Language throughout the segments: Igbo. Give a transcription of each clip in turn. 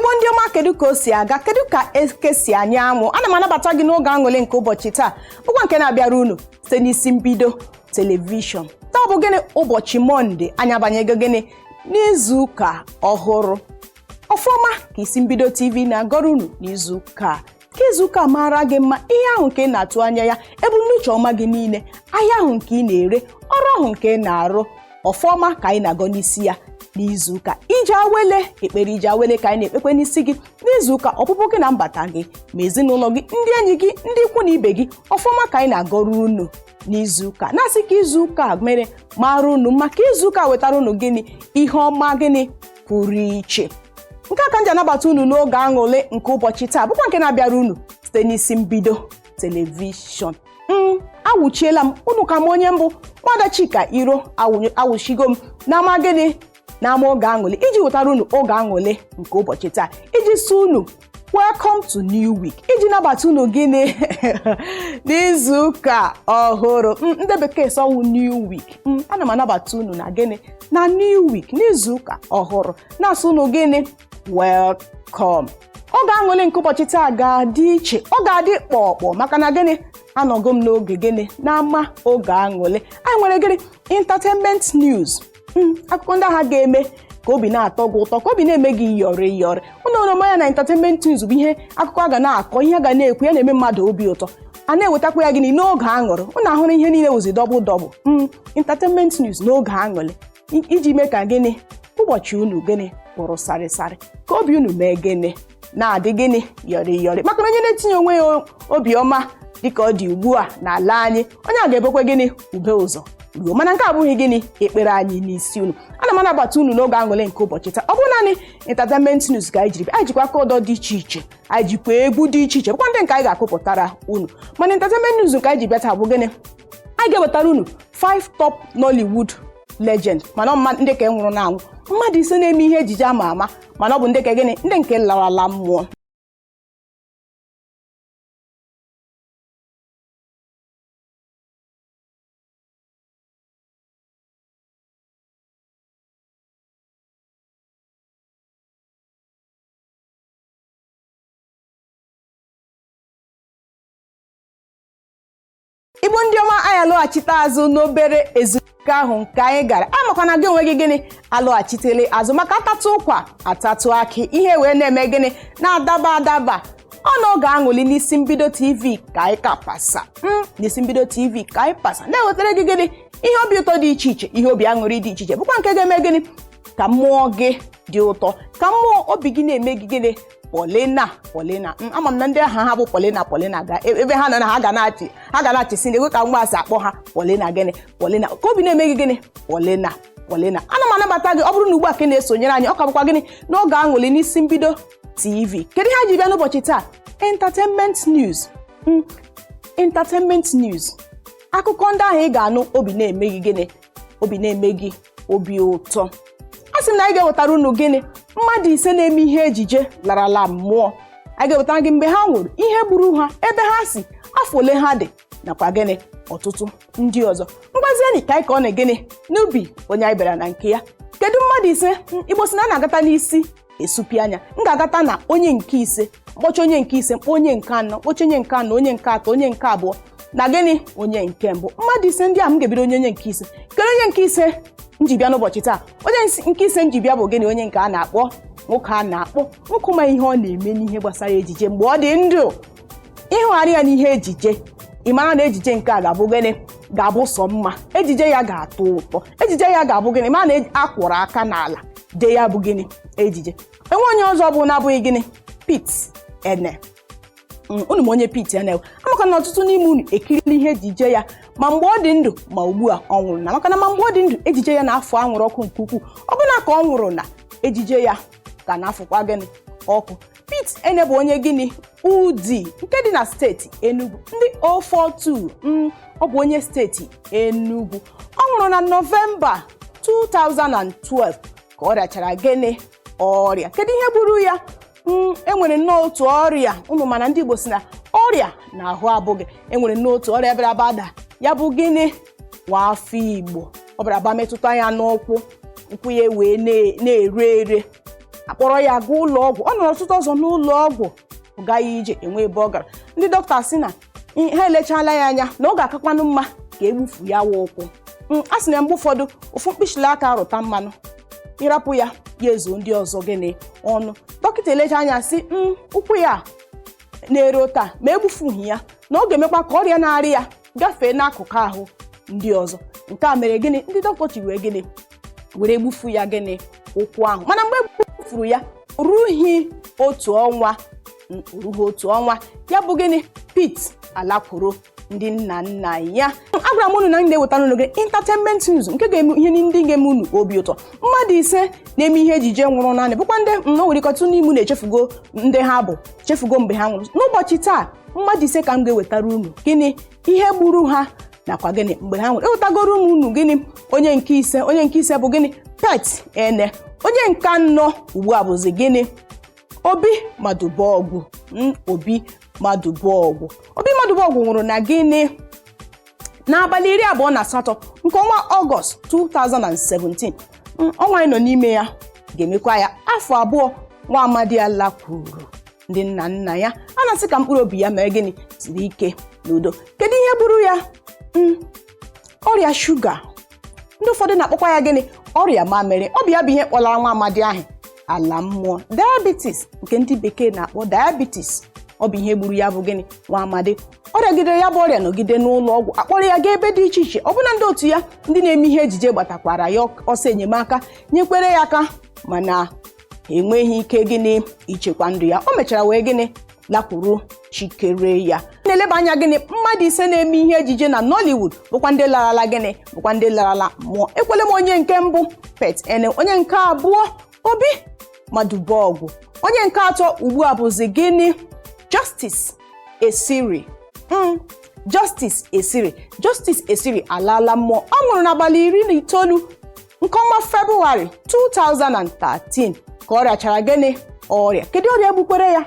Igbo ndị ọma, kedu ka o si aga? Kedu ka eke si anya anwụ? Ana m anabata gị n'oge aṅụrị nke ụbọchị taa, bụkwa nke na-abịara unu site n'isi mbido telivishọn. Taa bụ gịnị? Ụbọchị Mọnde. Anyị abanyego gịnị? N'izu ụka ọhụrụ. Ọfọma ka isi mbido TV na-agọrọ unu n'izu ụka a. Ka izu ụka mara gị mma. Ihe ahụ nke ị na-atụ anya ya, ebumnuche ọma gị niile, ahịa ahụ nke ị na-ere, ọrụ ahụ nke ị na-arụ, ọfọma ka anyị na-agọ n'isi ya n'izu ụka. Ije awele, ekpere ije awele ka anyị na-ekpekwe n'isi gị n'izu ụka. Ọpụpụ gị na mbata gị, ma ezinụlọ gị, ndị enyi gị, ndị ikwu na ibe gị, ọfọma ka anyị na-agọrọ unu n'izu ụka, na-asị ka izu ụka mere mara unu mma, ka izu ụka wetara unu gịnị? Ihe ọma gịnị pụrụ iche. Nke a ka m ji anabata unu n'oge aṅụrị nke ụbọchị taa, bụkwa nke na-abịara unu site n'isi mbido telivishọn. Awụchiela m unu ka m onye mbụ, nwada Chika Iro. Awụchigo m n'ama gịnị? N'ama oge aṅụrị, iji wetara unu oge aṅụrị nke ụbọchị taa, iji sị unu welcome to new week, iji nabata unu gịnị? N'izu ụka ọhụrụ. Ndị bekee sọwụ new week. Ana m anabata unu na gịnị? Na new week, n'izu ụka ọhụrụ, na-asị unu gịnị? Welcome. Oge aṅụrị nke ụbọchị taa ga-adị iche, ọ ga-adị kpọkpọ, maka na gịnị? Anọgo m n'oge gịnị? N'ama oge aṅụrị. Anyị nwere gịnị? Entertainment news, akụkọ ndị agha ga-eme ka obi na-atọ gị ụtọ, ka obi na-eme gị yọrị yọrị. Ụnụ oroma ya na entertainment news bụ ihe akụkọ a ga na-akọ, ihe a ga na-ekwu ya na-eme mmadụ obi ụtọ. A na-ewetakwa ya gịnị? N'oge aṅụrị. Ụnụ ahụrụ ihe niile wụzi double double. Entertainment news n'oge aṅụrị, iji mee ka gịnị? Ụbọchị unu gịnị? Bụrụ sarịsarị, ka obi unu mee gịnị? Na-adị gịnị? Yọrị yọrị. Maka na onye na-etinye onwe ya obiọma dịka ọ dị ugbu a n'ala anyị, onye a ga-ebekwe gịnị? Ube ụzọ ruo. Mana nke abụghị gịnị? Ekpere anyị n'isi unu. Ana m anabata unu n'oge aṅụrị nke ụbọchị taa. Ọ bụrụ naanị entertainment news ka anyị jiri bịa, anyị jikwa aka ụdọ dị iche iche, anyị jikwa egwu dị iche iche, bụkwa ndị nke anyị ga-akụpụtara unu. Mana entertainment news nke anyị ji bịa taa bụ gịnị? Anyị ga-ewetara unu 5 top Nollywood legend, mana ọ ndị ka nwụrụ na-anwụ, mmadụ 5 na-eme ihe ejije ama ama, mana ọ bụ ndị ka gịnị? Ndị nke larala mmụọ. Igbo ndị ọma, anyị alọghachite azụ n'obere ezumike ahụ nke anyị gara. Amakwa na gị onwe gị gịnị? Alọghachitele azụ, maka atatụ ụkwa atatụ akị, ihe wee na-eme gịnị? Na-adaba adaba. Ọ n'oge aṅụli n'isi mbido TV ka anyị ka pasa. N'isi mbido TV ka anyị pasa na-ewetara gị gịnị? Ihe obi ụtọ dị iche iche, ihe obi aṅụrị dị iche iche, bụkwa nke ga-eme gịnị? Ka mmụọ gị dị ụtọ, ka mmụọ obi gị na-eme gị gịnị? Polina, Polina. Ama m na ndị aha ha bụ Polina, Polina ga ebe ha nọ na ha ga na-achị, ha ga na-achịsi na ekwe ka mgbaasị akpọ ha Polina gịnị? Polina. Ka obi na-eme gị gịnị? Polina, Polina. Ana m anabata gị. Ọ bụrụ na ugbu a ka ị na-esonyere anyị, ọ ka bụkwa gịnị? N'oge aṅụrị n'isi mbido TV. Kedu ihe anyị ji bịa n'ụbọchị taa? Entertainment news. Entertainment news, akụkọ ndị ahụ ị ga-anụ, obi na-eme gị gịnị? Obi na-eme gị obi ụtọ. A sị m na anyị ga-ewetara unu gịnị? Mmadụ 5 na-eme ihe ejije larala mmụọ. Anyị ga-ewetara gị mgbe ha nwụrụ, ihe gburu ha, ebe ha si, afọ ole ha dị, nakwa gịnị? Ọtụtụ ndị ọzọ. Mgbazienyi ka anyị ka ọ na gịnị? N'ubi onye anyị bịara na nke ya. Kedu mmadụ 5? Igbo si na a na-agata n'isi esupi anya. M ga-agata na onye nke 5, mkpọchi onye nke 5, mkpọ onye nke 4, mkpọchi onye nke 4, onye nke 3, onye nke 2, na gịnị? Onye nke 1. Mmadụ 5 ndị a, m ga-ebido onye nke 5. Kedu onye nke 5 m ji bịa n'ụbọchị taa? Onye nke 5 m ji bịa bụ gịnị? Onye nke a na-akpọ nwoke, a na-akpọ nwoke ma ihe ọ na-eme n'ihe gbasara ejije. Mgbe ọ dị ndụ, ịhụgharị ya n'ihe ejije, ị mara na ejije nke a ga-abụ gịnị? Ga-abụ sọ mma. Ejije ya ga-atọ ụtọ. Ejije ya ga-abụ gịnị? Ma na akwụrụ aka n'ala dee ya bụ gịnị? Ejije. Enwe onye ọzọ bụ na-abụghị gịnị? Pete Ene. Unu ma onye Pete Ene. Amaka na ọtụtụ n'ime unu ekirila ihe ejije ya, ma mgbe ọ dị ndụ, ma ugbu a ọ nwụrụ. Na maka na ma mgbe ọ dị ndụ, ejije ya na-afụ anwụrụ ọkụ nke ukwuu. Ọ bụna ka ọ nwụrụ na ejije ya ka na-afụkwa gịnị? Ọkụ. Pete Ene bụ onye gịnị? Udi nke dị na steeti Enugu, ndị 042. Ọ bụ onye steeti Enugu. Ọ nwụrụ na Nọvemba 2012 ka ọ rịachara gịnị? Ọrịa. Kedu ihe gburu ya? Enwere nnọọ otu ọrịa ụmụ, mana ndị Igbo si na ọrịa na ahụ abụghị. Enwere nnọọ otu ọrịa bịara bada ya, bụ gịnị? Nwa afọ Igbo ọ bịara ba metụta ya n'ụkwụ, ụkwụ ya wee na-ere ere. Akpọrọ ya gaa ụlọ ọgwụ. Ọ nọrọ ọtụtụ ọzọ n'ụlọ ọgwụ, ọ gaghị ije, enwe ebe ọ gara. Ndị dọkịta sị na ha elechala ya anya na ọ ga-akakwanụ mma ka egbufu ya wa ụkwụ. A sị na mgbe ụfọdụ ofu mkpịsịrị aka rụta mmanụ, ịrapụ ya ya ezuo ndị ọzọ gịnị ọnụ. Dọkịta elecha anya sị ụkwụ ya na-ere taa ma egbufughị ya na ọ ga-emekwa ka ọrịa na-arị ya gafee n'akụkụ ahụ ndị ọzọ. Nke a mere gịnị, ndị dọkịta ji wee gịnị were gbufu ya gịnị ụkwụ ahụ. Mana mgbe egbufuru ya rughị otu ọnwa, rughị otu ọnwa, ya bụ gịnị, Pete alakwuru ndị nna nna ya. Agwara m unu na m na-ewetara unu gị entertainment news nke ga-eme ihe ndị ga-eme unu obi ụtọ. Mmadụ 5 na-eme ihe ejije nwụrụ naanị bụkwa ndị o nwere ike ọtụtụ n'ime unu echefugo ndị ha bụ, chefugo mgbe ha nwụrụ. N'ụbọchị taa, mmadụ 5 ka m ga-ewetara unu gịnị ihe gburu ha nakwa gịnị mgbe ha nwụrụ. Ewetagoro m unu gịnị onye nke 5. Onye nke 5 bụ gịnị, Pete Ene. Onye nke 4 ugbu a bụzi gịnị, Obi Madụbọgwụ. Obi Madụbọgwụ. Obi Madụbọgwụ nwụrụ na gịnị n'abalị 28 nke ọnwa Ọgọst 2017. Ọnwa anyị nọ n'ime ya ga-emekwa ya afọ 2 nwa amadi ala kwuru ndị nna nna ya. A na-asị ka mkpụrụ obi ya mee gịnị, siri ike n'udo. Kedu ihe gburu ya? Ọrịa shuga, ndị ụfọdụ na-akpọkwa ya gịnị, ọrịa mamịrị. Ọ bụ ya bụ ihe kpọlara nwa amadi ahụ ala mmụọ. Diabetes nke ndị bekee na-akpọ diabetes, ọ bụ ihe gburu ya bụ gịnị nwa amadi. Ọ rịagidere ya bụ ọrịa nọgide n'ụlọ ọgwụ, akpọrọ ya gaa ebe dị iche iche. Ọbụna ndị otu ya ndị na-eme ihe ejije gbatakwara ya ọsọ enyemaka, nyekwere ya aka, mana enweghị ike gịnị ichekwa ndụ ya. O mechara wee gịnị lakwuru chikere ya. Na-eleba anya gịnị mmadụ 5 na-eme ihe ejije na Nollywood bụkwa ndị larala gịnị, bụkwa ndị larala mmụọ. Ekwele m onye nke mbụ Pete Ene, onye nke 2 Obi Madụbọgwụ, onye nke 3 ugbu a bụzi gịnị, Justice Esiri. Justice Esiri. Justice Esiri alaala mmụọ. Ọ nwụrụ n'abalị 19 nke ọnwa Febụwarị 2013 ka ọ rịachara gịnị ọrịa. Kedu ọrịa gbukwere ya?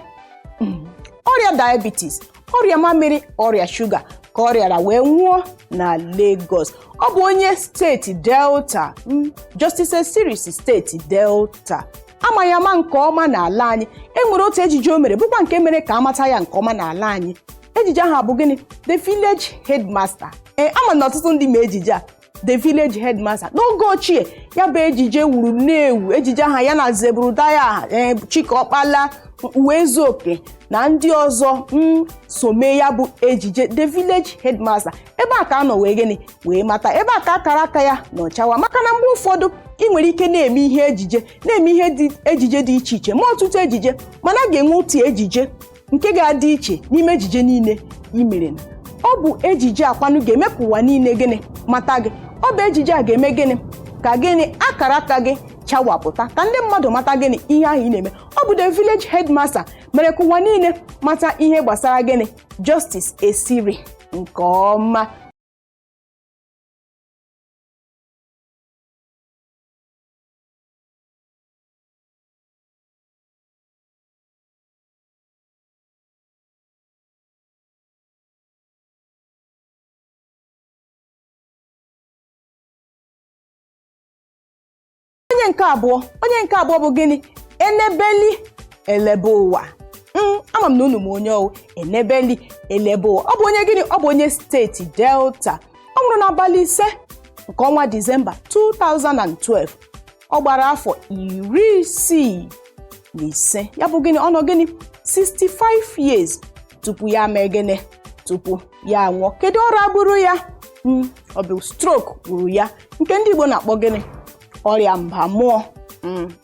Ọrịa diabetes, ọrịa mamịrị, ọrịa shuga ka ọ rịara wee nwụọ na Lagos. Ọ bụ onye steeti Delta. Justice Esiri si steeti Delta. Amaghị ama nke ọma n'ala anyị. E nwere otu ejije o mere bụkwa nke mere ka amata ya nke ọma n'ala anyị. Ejije ahụ abụ gịnị, The Village Headmaster. Ee, ama na ọtụtụ ndị ma ejije a, The Village Headmaster. N'oge ochie ya bụ ejije wuru na-ewu. Ejije aha ya na Zebrudaya, Chike Ọkpala, Uwezuoke na ndị ọzọ so mee ya bụ ejije The Village Headmaster. Ebe a ka a nọ wee gịnị wee mata, ebe a ka akara aka ya nọchawa. Maka na mgbe ụfọdụ ị nwere ike na-eme ihe ejije, na-eme ihe ejije dị iche iche, ma ọtụtụ ejije, mana a ga-enwe otu ejije nke ga-adị iche n'ime ejije niile i mere. Ọ bụ ejije akwanụ ga-eme ka ụwa niile gịnị mata gị. Ọ bụ ejije a ga-eme gịnị ka gịnị akara aka gị chawapụta, ka ndị mmadụ mata gịnị ihe ahụ ị na-eme. Ọ bụ The Village Headmaster mere ka ụwa niile mata ihe gbasara gịnị Justice Esiri nke ọma. Onye nke abụọ bụ gịnị, Enebeli Elebe Ụwa. Ama m na unu ma onye ọwụ Enebeli Elebe Ụwa. Ọ bụ onye gịnị, ọ bụ onye steeti Delta. Ọ nwụrụ n'abalị 5 nke ọnwa Disemba 2012. Ọ gbara afọ 65. Ya bụ gịnị, ọ nọ gịnị 65 years tupu ya mee gịnị, tupu ya nwụọ. Kedu ọrịa gburu ya? Ọ bụ stroke gburu ya, nke ndị Igbo na-akpọ gịnị, ọrịa mba mmụọ.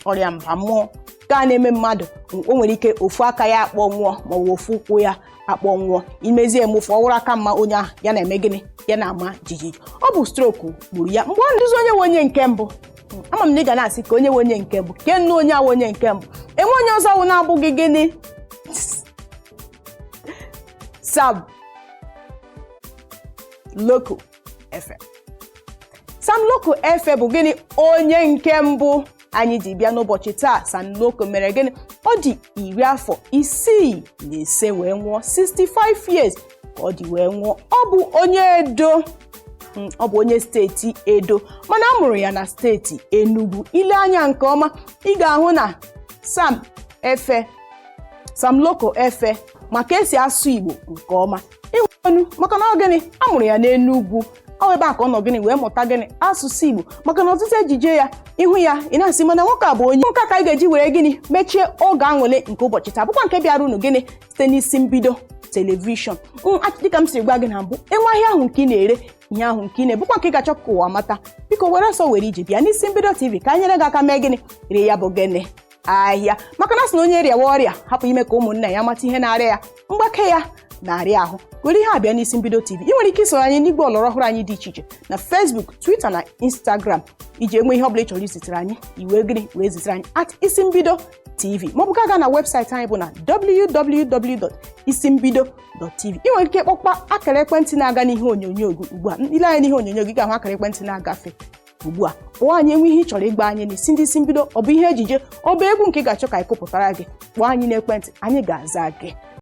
Ọrịa mba mmụọ ka na-eme mmadụ, o nwere ike ofu aka ya akpọnwụọ maọbụ ofu ụkwụ ya akpọnwụọ. Imezie emufe ọwụrụ aka mma onye ahụ ya na-eme gịnị, ya na-ama jijiji. Ọ bụ stroke gburu ya. Mgbe ọ nduzi onye nwe onye nke mbụ, ama m na ị ga na-asị ka onye nwe onye nke mbụ, ke nnu onye awụ onye nke mbụ, enwe onye ọzọ wụ na-abụghị gịnị, Sam Loco Efe. Sam Loco Efe bụ gịnị, onye nke mbụ anyị ji bịa n'ụbọchị taa. Sam Loco mere gịnị, ọ dị 65 wee nwụọ, 65 years ka ọ dị wee nwụọ. Ọ bụ onye Edo, ọ bụ onye steeti Edo, mana a mụrụ ya na steeti Enugu. Ile anya nke ọma ị ga-ahụ na Sam Efe, Sam Loco Efe, maka esi asụ Igbo nke ọma ịhụonu, maka na ọ gịnị, a mụrụ ya n'Enugwu. Ọ ebe a ka ọ nọ gịnị wee mụta gịnị asụsụ Igbo, maka na ọtụtụ ejije ya, ihu ya, ị na-asị mana nwoke a bụ onye nke ka anyị ga-eji were gịnị mechie oge aṅụrị nke ụbọchị taa, bụkwa nke bịara unu gịnị site n'isi mbido television. Dịka m siri gwa gị na mbụ, enwe ahịa ahụ nke ị na-ere, ihe ahụ nke ị na-ebukwa, nke ị ga-achọ ka ụwa mata, biko were ọsọ were ije bịa n'isi mbido TV ka anyị nyere gị aka mee gịnị, ree ya bụ gịnị ahịa, maka na sị na onye rịawa ọrịa hapụ ime ka ụmụnna ya mata ihe na-arịa ya, mgbake ya na-arịa ahụ. Were ihe abịa n'isi mbido TV. Ị nwere ike isoro anyị n'igwe ọlọrọ ọhụrụ anyị dị iche iche na Facebook, Twitter na Instagram iji enwe ihe ọbụla ị chọrọ izitere anyị, iwe gịnị wee zitere anyị @isimbido tv, maọbụ ga aga na webụsaịtị anyị bụ na www.isimbido.tv. Ị nwere ike ịkpọkwa akara ekwentị na-aga n'ihe onyonyo gị ugbu a. Ile anya n'ihe onyonyo gị, ga-ahụ akara ekwentị na-agafe ugbu a. Kpọọ anyị, enwe ihe ị chọrọ ịgba anyị n'isi ndị isi mbido, ọ bụ ihe ejije, ọ bụ egwu nke ị ga-achọ ka anyị kụpụtara gị, kpọọ anyị n'ekwentị, anyị ga-aza gị.